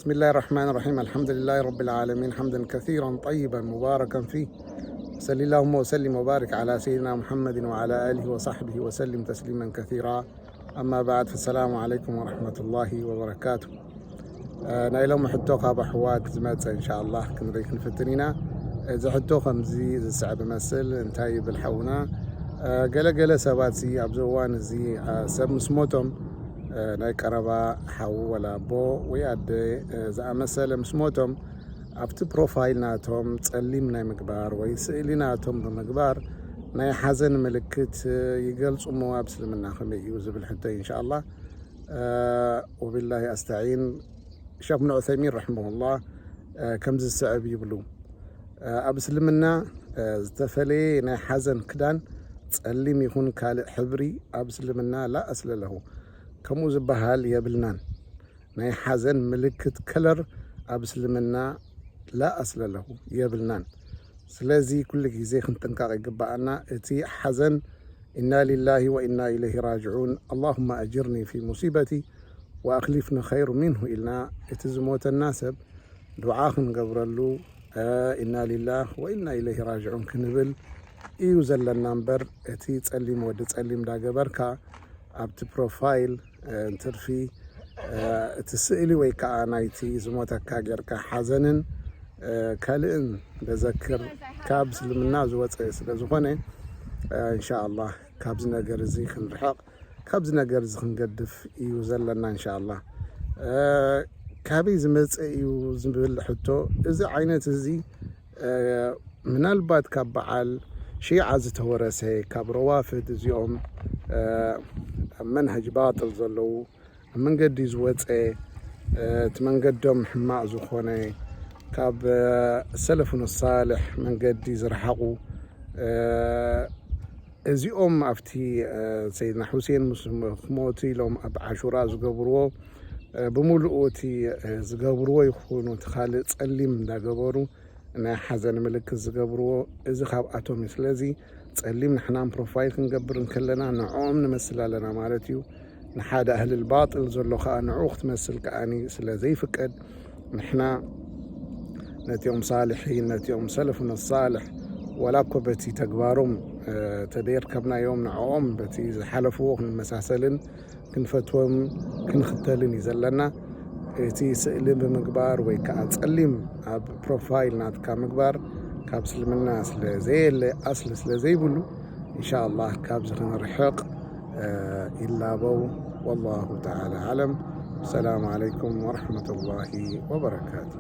بسم الله الرحمن الرحيم. الحمد لله رب العالمين، حمدا كثيرا طيبا مباركا فيه. صل اللهم وسلم وبارك على سيدنا محمد وعلى آله وصحبه وسلم تسليما كثيرا. أما بعد، فالسلام عليكم ورحمة الله وبركاته. ናይ ሎሚ ሕቶ ካብ ኣሕዋት ዝመፀ እንሻኣላህ ክንርኢ ክንፍትን ኢና። እዚ ሕቶ ከምዚ ዝስዕብ ይመስል። እንታይ ይብል ሓውና? ገለገለ ሰባት ኣብዚ እዋን እዚ ሰብ ምስ ሞቶም ናይ ቀረባ ሓው ወላ ኣቦ ወይ ኣደ ዝኣመሰለ ምስ ሞቶም ኣብቲ ፕሮፋይል ናቶም ፀሊም ናይ ምግባር ወይ ስእሊ ናቶም ብምግባር ናይ ሓዘን ምልክት ይገልፁ እሞ ኣብ እስልምና ከመይ እዩ ዝብል ሕቶ እዩ። እንሻኣላ ወቢላሂ ኣስተዒን። ሸክ ብን ዑሰይሚን ረሕመሁላ ከምዚ ዝስዕብ ይብሉ። ኣብ እስልምና ዝተፈለየ ናይ ሓዘን ክዳን ፀሊም ይኹን ካልእ ሕብሪ ኣብ እስልምና ላ ኣስለ ለሁ ከምኡ ዝበሃል የብልናን። ናይ ሓዘን ምልክት ከለር ኣብ እስልምና ላ ኣስለ ለሁ የብልናን። ስለዚ ኩሉ ግዜ ክንጥንቀቕ ይግባኣና። እቲ ሓዘን ኢና ሊላሂ ወኢና ኢለይሂ ራጅዑን፣ ኣላሁማ ኣጅርኒ ፊ ሙሲበቲ ወኣኽሊፍኒ ኸይሩ ሚንሁ ኢልና እቲ ዝሞተና ሰብ ዱዓ ክንገብረሉ ኢና ሊላህ ወኢና ኢለይሂ ራጅዑን ክንብል እዩ ዘለና እምበር እቲ ፀሊም ወዲ ፀሊም ዳገበርካ ኣብቲ ፕሮፋይል እንትርፊ እቲ ስእሊ ወይ ከዓ ናይቲ ዝሞተካ ጌርካ ሓዘንን ካልእን ደዘክር ካብ እስልምና ዝወፀ ስለ ዝኾነ እንሻኣላህ ካብዚ ነገር እዚ ክንርሕቕ ካብዚ ነገር እዚ ክንገድፍ እዩ ዘለና እንሻኣላህ። ካበይ ዝመፀ እዩ ዝብል ሕቶ እዚ ዓይነት እዚ ምናልባት ካብ በዓል ሺዓ ዝተወረሰ ካብ ረዋፍድ እዚኦም ኣብ መንሃጅ ባጥል ዘለዉ ኣብ መንገዲ ዝወፀ እቲ መንገዶም ሕማቕ ዝኾነ ካብ ሰለፉን ሳልሕ መንገዲ ዝረሓቑ እዚኦም ኣብቲ ሰይድና ሑሴን ምስ ክሞቱ ኢሎም ኣብ ዓሹራ ዝገብርዎ ብምሉኡ እቲ ዝገብርዎ ይኹኑ እቲ ካልእ ፀሊም እንዳገበሩ ናይ ሓዘን ምልክት ዝገብርዎ እዚ ካብኣቶም እዩ። ስለዚ ፀሊም ንሕናን ፕሮፋይል ክንገብር እንከለና ንዕኦም ንመስል ኣለና ማለት እዩ። ንሓደ ኣህልል ባጥል ዘሎ ከዓ ንዕኡ ክትመስል ከዓኒ ስለ ዘይፍቀድ ንሕና ነቲኦም ሳልሒን ነቲኦም ሰለፉን ሳልሕ ዋላ እኮ በቲ ተግባሮም ተደይርከብናዮም ንዕኦም በቲ ዝሓለፍዎ ክንመሳሰልን ክንፈትዎም ክንኽተልን እዩ ዘለና። እቲ ስእሊ ብምግባር ወይ ከዓ ፀሊም ኣብ ፕሮፋይል ናትካ ምግባር ካብ እስልምና ስለ ዘየለ ኣስሊ ስለ ዘይብሉ እንሻኣላህ ካብዚ ክንርሕቕ ይላበው። ወላሁ ተዓላ ኣዕለም። ሰላም ዓለይኩም ወረሕመቱላሂ ወበረካቱ።